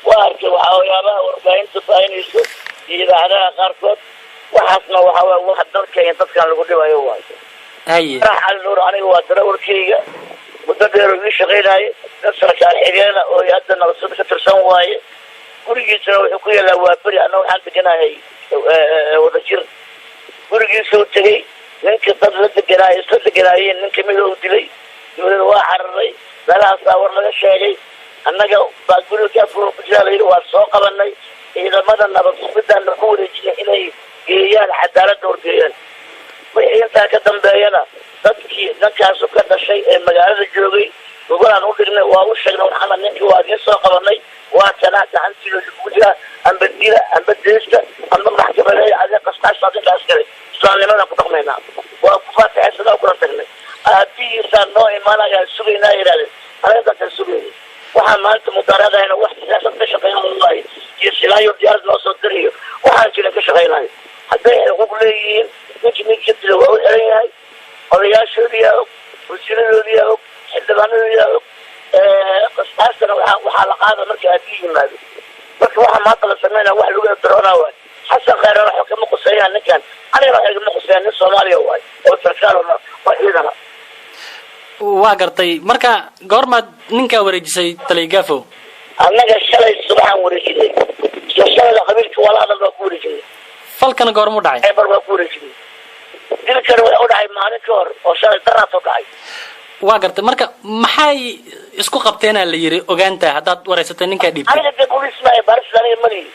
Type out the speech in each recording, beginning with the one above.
Waa arkay waxyaabaha warbaahinta baahinayso iyo idaacadaha qaarkood. Waxaasna waxa waay wax dalka iyo dadkan lagu dhibayo waayo. Farax Cali Nuur aniga waa darawalkayga, muddo dheer oo ii shaqaynaaye, dad sarkaal xigeena oo hadda nabasud ka tirsan waaye. Gurigiisana wuxuu ku yaalaa Waaberi, anna waxaan deganahay Wadajir. Gurigiisuu tegey ninka, dad la deganaayo, isla deganaayeen, nin kamida uu dilay, dabadeed waa cararay. Meelahaasaa war laga sheegay. Annaga baa guriga gaafur ku jiraa layidhi. Waa soo qabanay. Ciidamada nabad sugiddaana ku wareejiyay inay geeyaan cadaaladda, horgeeyaan. Wixii intaa ka dambeeyana, dadkii ninkaasu ka dhashay ee magaalada joogay gogolaan u dhignay, waa u sheegnay. Waxaana ninkii waa idiin soo qabanay, waa kanaa gacantiina kugu jiraa, amba dila amba deysta amba maxkamadeeya, adee qastaas adinkaas kale. Islaamnimadaan ku dhaqmaynaa, waa ku faatixaysanaa, kula tagnay. Aabihiisaa noo imaanayaan sugaynaa, yidhahdeen. Anaga intaasaan sugaynay. Waxaan maanta mudaaradahayna wax siyaasad ka shaqeynaayo waayo iyo silaayo diyaarad noo soo dirayo waxaan jirin ka shaqeynayo. Hadday xuquuq leeyihiin, ninkii ninka dila waa u xiran yahay. Odayaashoodiyaa og, wasiiradoodiyaa og, xildhibaanadoodiyaa og. Qastaastana waxaa la qaada marka aabihii yimaado. Marka waxaa maanta la sameynaya wax lagu edaroonaa waay. Xasan Khayran waxa kama quseeyaan ninkan, anigana waxay kama quseeyaan. Nin Soomaaliya waay oo sarkaal oo ciidana. Waa gartay. Marka goormaad ninkaa wareejisay, taliya Gafow? Annaga shalay subaxaan wareejinay. Isla shalayda qabiilka waa la hadal, baa ku wareejinay. Falkana goormuu dhacay? Ebar waa ku wareejinay. Dilkana waxa u dhacay maalin ka hor oo shalay daraasoo dhacay. Waa gartay. Marka maxay isku qabteenaa la yiri ogaanta haddaad wareysatay ninkaa dhiibtay? Aniga dee booliis maayo, baaris aniga malihi.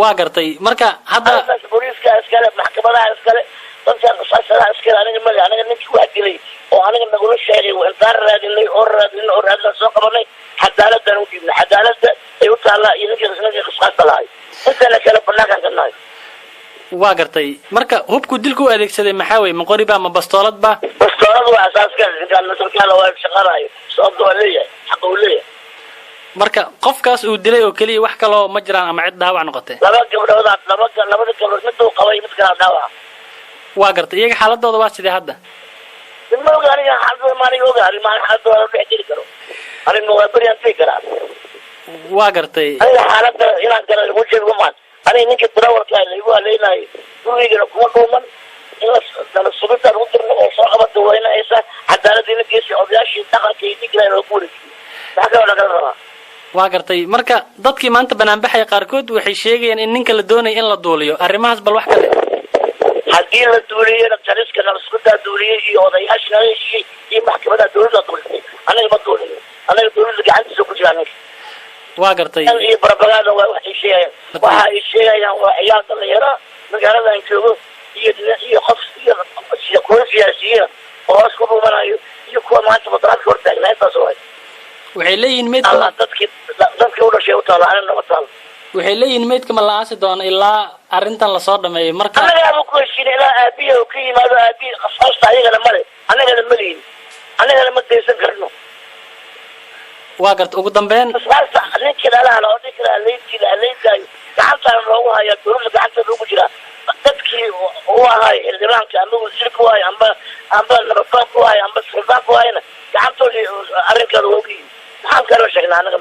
Waa gartay. Marka hadda arrintaas booliiska iskale, maxkamadaha iskale, dadka qasaasadaha iskale. Aniga mali. Aniga ninkii wax dilay oo aniga nagula sheegay intaan raadinay oo raadinay oo raadinay soo qabanay, cadaaladaan u dhiibnay. Cadaaladda ay u taallaa iyo ninkii qisqaasta lahay. Intana kale banaankaan ka nahay. Waa gartay. Marka hubku dilku u adeegsaday maxaa weye? Ma qori ba, ma bastoolad ba? Bastoolad waa asaaska. Ninkaan sarkaala waa shaqanayo, sababta waa leeyahay, xaqa uu leeyahay. Marka qofkaas uu dilay oo keliya, wax kaloo ma jiraan ama cid dhaawac noqotay? Laba gabdhoodaa, laba labada gabdhood, miduu qabay, mid kalaa dhaawaca. Waa gartay. Iyaga xaaladooda waa sidee hadda? Ma oga aniga xaaladooda, ma aniga oga. Aniga maan xaaladooda la dhex jiri karo. Aniga waa beriaan tegi karaa. Waa gartay. Aniga xaaladda inaan gala lagu sheego maan. Aniga ninka darawalka laigu haleynayo gurigeygana kuma dhuuman. In la nala sugidaan u dirna oo soo qabata wayna haysaa, cadaaladdiina geesi, odayaashii dhaqanka iyo dhiiglayn oo ku wareejiyey. Maxaa kaloo nagala rabaa? Waa gartay. Marka dadkii maanta banaanbaxaya qaarkood waxay sheegayaan in ninka la doonaya in la duuliyo. Arrimahaas bal wax kale. Haddii la duuliyena, taliska nabadsugidaa duuliyey iyo odayaashii nala heshiiyey iyo maxkamadaha dawladda duulisay. Anaga ma duulin. Anaga dawladda gacantiisa ku jira anaga. Waa gartay. Iyo propaganda waa waxay sheegayaan. Waxa ay sheegayaan waa ciyaal dhalinyaro magaaladan joogo iyo qof iyo kuwa siyaasiyiina oo hoos ku dhumanayo iyo kuwa maanta mudaraadka hortaagnaa. Intaas waay. Waxay leeyihiin meydka Allah dadkii u dhashay u taalo, aniga nama taalo. Waxay leeyihiin meydka ma la aasi doono ilaa arrintan lasoo dhameeyo. Marka annagaaba ku heshiina ilaa aabihi oo ka yimaado. Aabihi qasaasta ayagana male, annagana malihin, annagana ma daysan karno. Waa garta. Ugu dambeyn, qasaasta ninkii dhalahan oo ninka haleyntiila haleyntaay gacantaana loogu hayaa, dawladda gacanta loogu jiraa. Dadkii u ahay xildhibaanka amba wasiirka u ahay amba nabadoonka u ahay amba suldaanka u ahayna gacantoodii arrinkeeda waa ogyihin. Maxaan kaloo sheegnaa annaga?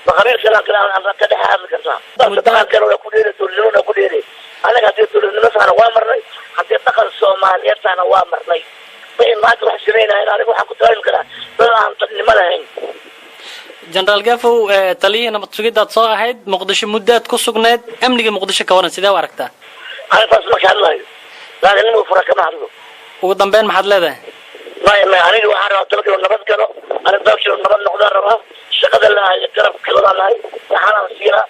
Ma qabiil kale aan ka dhex hadli karnaa? Dhaqan kale waa ku dheeri, dowladnimona ku dheeri. Annaga haddii dowladnimo tahana waa marnay, haddii dhaqan Soomaaliyeed tahana waa marnay. Wixii maanta wax samaynayan aniga waxaan ku tilmaami karaa dad aan dadnimo lahayn. Jenaraal Gafow, taliyihii nabad sugidaad soo ahayd, Muqdisho muddaad ku sugneed. Amniga Muqdisho ka waran, sidee u aragtaa? Anigaas ma ka hadlayo, laakiin nin fura kama hadlo. Ugu dambeyn maxaad leedahay? Maya, maya, aniga waxaan rabaa dalka inuu nabad galo. Aniga dalka inuu nabad noqdaan rabaa. Shaqada lahay garabkoodaa nahay, waxaanaan siinaa.